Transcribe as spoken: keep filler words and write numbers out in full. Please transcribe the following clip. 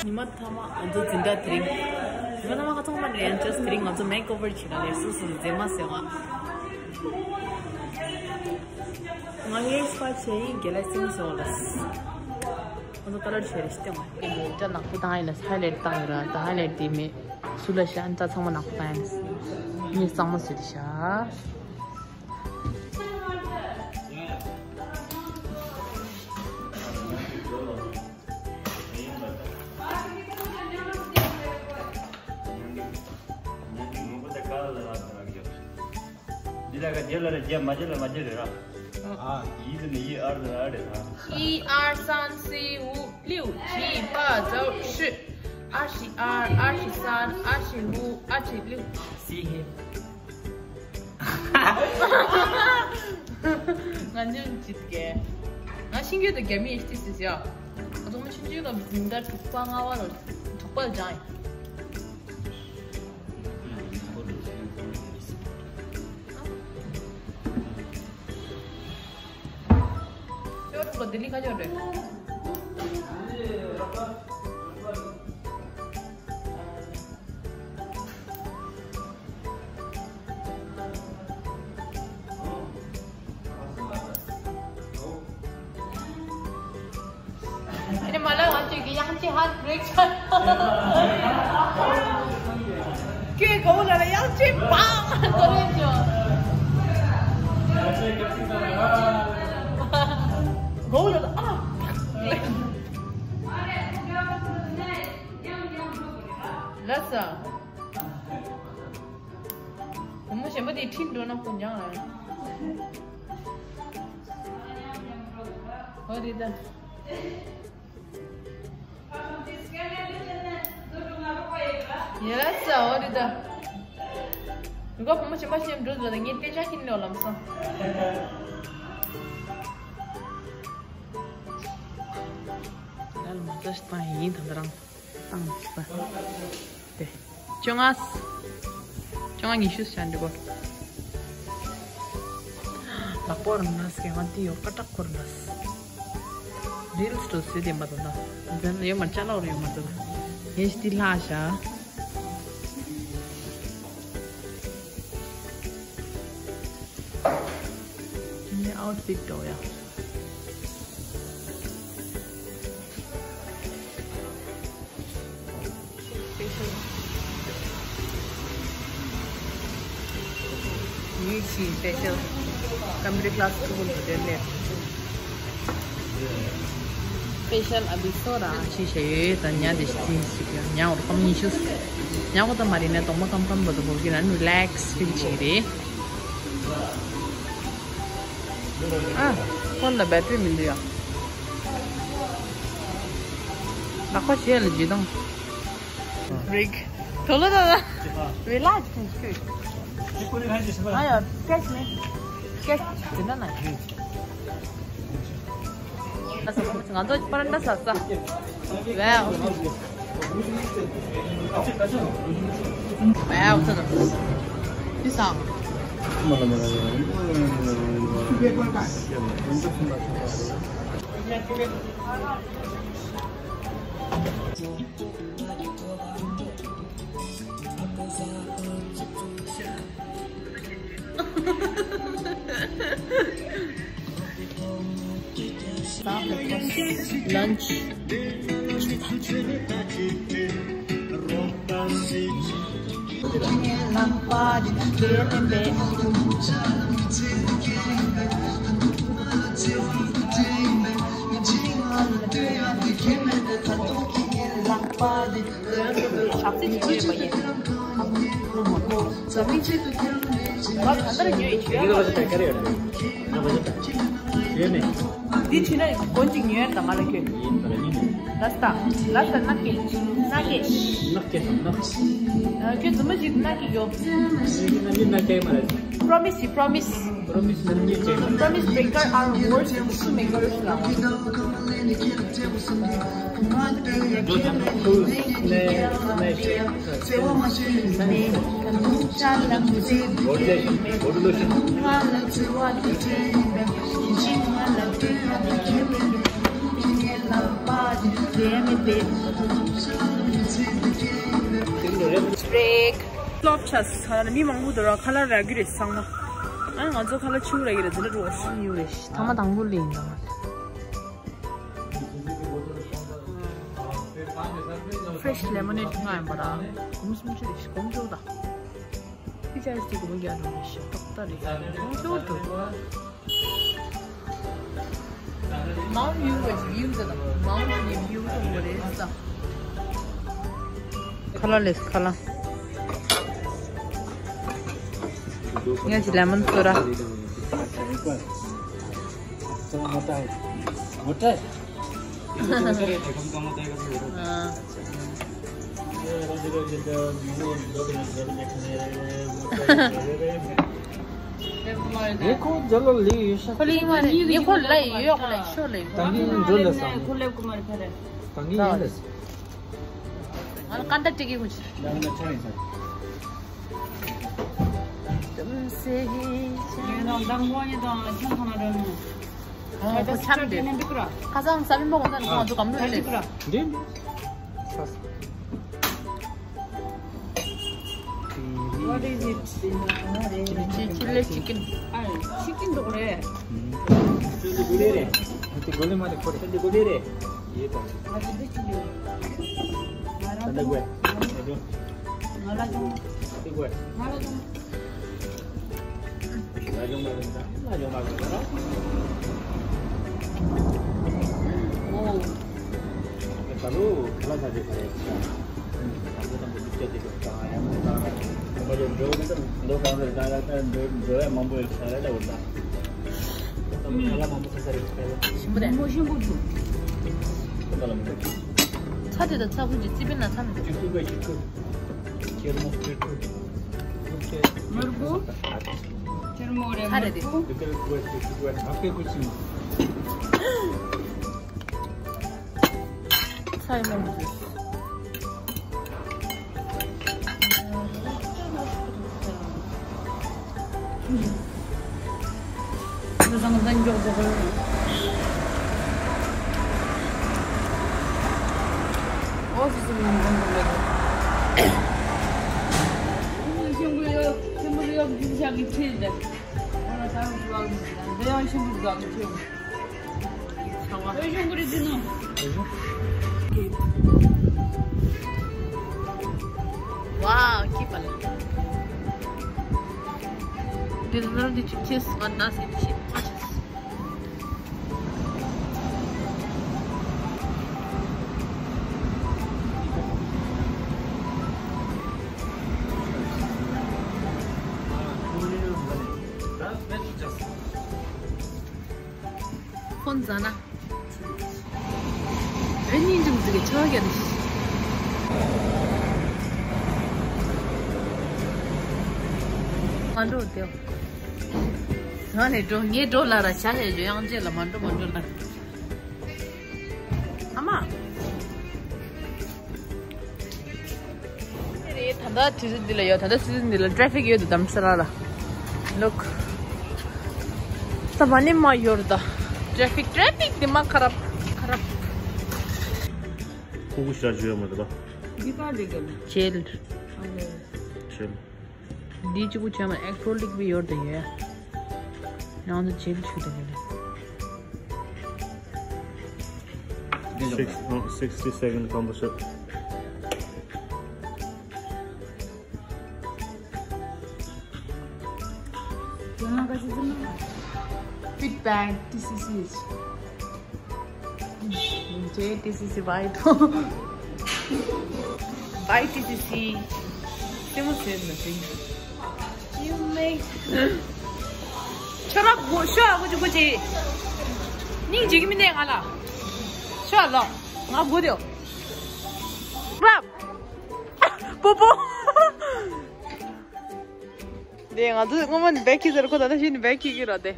ཉི་མ་ཐ་མ་ང་ཚོ་འཛིན་གྲྭ་དེ་རིང་། ཉི་མ་ཐ་མ་ཁ་ཚང་མ་རེད། ཡང་ཅོས་དེ་རིང་ང་ཚོ་མེག་ཨོ་ཝར་བྱེད་ག་ལེར་སོ་སོ་མཛེས་མ་ཟེར་བ། ང་ངའི་སྤ་བྱས་ཡིན་རྒན་ལགས་སེམས་སོང་ལ། ང་ཚོ་ཀ་ལར་བྱས་རེ་ཞིག་སྟེང་བ། ད་ནག་པོ་བཏང་ཡིན་ལ་ཧའི་ལའིཊ་བཏང་ཡོད་ར། ད་ཧའི་ལའིཊ་དེ་མེད་སུ་ལ་ཤ་ཨན་ད་ཚང་མ་ནག་པོ་བཏང་ཡིན། ངས་གཙང་མ་བཟོས་ཏེ་ཤ། འདི་ལ་ག་རྒྱ་ལ་རེ་རྒྱ་མ་རྒྱ་ལ་མ་རྒྱ་རེ་ར། ཨ། ཡི་ལ་ནི་ཡི། ཨར་ལ་ཨ་རེ་ར། 一二三四五六七八九十。二十二，二十三，二十五，二十六。 ང་ཉོན་ཅིག་གེ། ང་ཤིང་གི་དུ་རྒྱ་མི་ཡེ་ཤི་ཏི་སི་ཡ། ང་ཚོ་མ་ཆུང་ཆུང་ལ་མི་འདར་དྲུག་པ་ལྔ་པ་ལ་དྲུག་པ་ལ་སྦྱངས་ཡིན། ཅོ་ཀྲུག་ལ་ལྡི་ལི་ཁ་ཅོ་རེད། ཨ་ནི་མ་ལ་ང་ཅིག་གི་ཡང་ཅི་ཧར་བྲེག་ཆ། ཁྱོད་གོ་ལ་ལ་ཡང་ཅི་བང་གོ་ལེ་ཅོ། གོ་ལ་ལ་ཨ། ལ་ས། བུ་མོ་གཞན་པ་དེ་ཁྲིད་འགྲོ་ན་ཁོ་མྱངས་ཨ། ཧོ་རེད་ད། ཡ་ས་ཧོ་རེད་ད། རུ་ག་བུ་མོ་གཞན་པ་གཞན་འགྲོ་འགྲོ་ད་ངས་ལྟེ་ཆ་ཁྱིན་ནོ་ལམ་སང་། ད་ལ་མ་ཚ་ཞིག་བཏང་ཡིན་ད་ད་རང་། བཏང་ཟིག་པ། དེ། བཅོ་ལྔ། བཅོ་ལྔ་ཉི་ཤུ་ཤ་འདི་གོ། ལག་པོ་རང་ན་སྐྱེ་ང་འདི་ཡོད་ཀ་ཀྲག་ཁོར་ན། རིལ་སི་འགྲོ་སུས་དེ་མ་ད་ད། འཛན་ཡོད་མ་ཅ་ལག་རེ་ཡོད་མ་ད་ད། ངས་འདི་ལྷག་ཤ། ངའི་ཨའུ་ཊི་ཕིཊ་འགྲོ་ཡ། ཡུས་ཆི་སྤེ་ཤལ་ཀམ་པུ་ཊར་ཀླ་སི་སི་ཀུལ་དུ་དེ་ལས། སྤེ་ཤལ་ཨ་བི་སོ་ར་ཆི་ཞེ་ཡོད་དང་ཉ་དེ་ཤི་ཤི་ཡ་ཉ་འོར་ཁམ་ཉི་ཤུ། ཉ་འོ་ད་མ་རེད་ན་གདོང་མ་ཁམ་ཁམ་བ་དུ་བོར་གི་ན་རི་ལེག་སི་ཕིལ་ཆི་རེད། ཨ། ཕོན་ལ་བེ་ཊི་རི་མི་འདུག་ཡ། ལག་པ་བྱས་ལ་ཇི་དང་། རིག་དོ་ལོ་དོ་ལོ། རི་ལེག་སི་ཁུ། ཨ་ཡ་ཀེཤ་མེད། ཀེཤ་དེ་འདྲ་ན། ང་ཚོ་པ་ར་འདྲ་ཟ་ས། ཝའོ། ཝའོ་ཚ་ཚ། ཅི་ཟ། Lunch. ཞག་ཚི་ཅིག་ཡོད་པ་ཡིན། ཟ་མིན་ཆེད་དུ་ཁྱེར་ནས། ང་གང་ལྟར་ཉོས་ཡིན་ཆོས་ཡག་པ་རེད། འདི་ཆུ་ན་གོན་ཅིག་ཉོས་ཡོད་དང་ང་ལ་ཁྱོད། ལ་སྟ། ལ་སྟ་ནག་གེ། ནག་གེ། ནག་གེ་དང་ནག་ཁྱོད་རྫུན་མ་ཞིག་ནག་གེ་ཡོད། ནག་གེ་མ་རེད། Promise ཡིན། Promise. Promise breaker are worst issue makers ལ། Break. Flop ཆགས། ཁ་ལག་མི་མང་པོ་འདུག་ར། ཁ་ལག་རག་གི་རེད་ཚང་མ། ཨ་ང་ཚོ་ཁ་ལག་ཆུ་རག་གི་རེད། འཛིན་གྲྭ་འགྲོ་བ་ཞིག་ཡོད་རེད། ཐ་མ་དང་པོ་ལས་ཡིན་ད། Fresh lemonade ང་ཡིན་པ་ར། གོམ་སུམ་ཅུ་རེད། གོམ་ཅུ་ད། ཁི་ཅ་སི་ཏི་གོམ་རྒྱག་འགྲོ་རེད་ཤག་ཏག་ཏག་རེད། གོམ་ཅུ་འགྲོ། Mount View was view the Mount View the Moresa. ཁ་ལག་ལས་ཁ་ལག་ངས་ཀྱི་ལེ་མོན་སོ་ཌ། ཁོ་ལ་ཡོད་ཤག་ཁོ་ལ་ཡོད་ཤག་ཁོ་ལ་ཡོད་ཤག་ད་ངས་འགྲོ་ལ་སོང་། ད་ངས་ཡིན་ལ་སོང་། ང་ལ་ཀ་འདྲ་སྤྲད་ཀྱི་ཡོད་ཅི། ཁ་སང་ས་བོན་པོ་གོང་ས་ནས་ཁོང་ཚོ་གམ་ལུ་ལས། འདི། What is it? Chili chicken. ཨ། ཆི་ཀིན་འདུག་རེད། དེ་གོ་ལེ་མ་རེད་ཁོ་རེད། དེ་གོ་ལེ་རེད། ཡེ་ད། ང་ཚོ་འདི་ཅི་ཡོད། ང་རང་ད་འདི་དགོས། ང་ལ་ཅུང་། དེ་དགོས། ང་ལ་ཅུང་། ང་ཅུང་མ་དགོས་ད། ང་ཅུང་མ་དགོས་ད། ཨོ། ད་ལོ་ཁ་ལག་ཟ་རྒྱུ་ག་རེ་ཡོད་ད། དང་པོ་དང་པོ་ལུག་སྐྱ་དེ་ག་ཡང་མི་ད། ཁོ་པ་ཡོད་འགྲོ་གི་ད་ལོ་གང་རེད་ད། ད་འགྲོ་འགྲོ་ཡ་མང་པོ་ཡོད་ས་རེད་ད། འོ་ད། ད་ཁ་ལག་མང་པོ་ཟ་ས་རེད་ད། ཞིམ་པོ་རེད། མོ་ཞིམ་པོ་འདུག་ཁོ་ད་ལ་མི་འགྲོ། ཚྭ་དེ་དང་ཚྭ་ཁུ་ཅིག་རྩི་པིན་ན་ཚྭ་མི་འདུག་ཅིག་ཁུ་པ་ཞིག་ཁུ། ཁྱེར་མོ་ཁྱེར་ཁུ། ཁྱེར་མོ་རེད། ཚྭ་རེད་དེ། ཁུ་ཁྱེར་ཁུ་ཁུ་ཁུ་ཁུ། ཨ་ཁེ་ཁུ་ཅིག་མ། ཚྭ་ཡི་མོ་མི་འདུག Wow, keep on. This is not the chips, one does it. ཕོན་ཛ་ན། རེ་སྙིང་རྗེ་མོ་ཟིག་གི་ཆོག་གི་རེད། མ་འགྲོ་དེ། ང་ནས་འགྲོ་ངས་འགྲོ་ལ་ར་ཆ་ཤས་བརྗོད་ཡང་རྗེས་ལ་མ་འགྲོ་མ་འགྲོ་ལ། ཨ་མ། རེད། ད་ལྟ་དུས་ཚོད་འདི་ལ་ཡོད། ད་ལྟ་དུས་ཚོད་འདི་ལ་ཊེ་ཕིག་ཡོད་འདུག་དྷ་རམ་ས་ལ་ལ། Look. ད་མ་ནི་མ་ཡོད་ད། ཊེ་ཕིག་ཊེ་ཕིག་འདི་མ་ཁ་རབ་ཁ་རབ། ཁུ་ཁུ་ཤ་ཇུ་ཡ་མ་རེད་ད། འདི་ག་འདི་ག་ལ། ཇེལ། ཨ་ལེ། ཇེལ། འདི་གཅིག་པུ་བྱས་མ་ཨེག་རོལ་ལིག་པི་ཡོད་དེ་ཡོད། ཡང་ན་ཇེལ་ཆུ་དེ་ཡོད། Six, oh, sixty second combo set. Feedback, this is it. J T C C bye. Bye T C C. ཁྱོད་རང་གོ་ཤོག་གོ་ཅི་གོ་ཅི། སྙིང་རྗེ་གི་མི་གནས་ང་ལ། ཤོག་ལོ། ང་གོ་དེའོ། རབ། པོ་པོ། དེ་ང་ཚོ་སྔོན་མ་ནི་བེ་ཁི་ཟེར་ཁོ་ད་ལྟ་ཕྱིན་ནི་བེ་ཁི་གི་ར་དེ།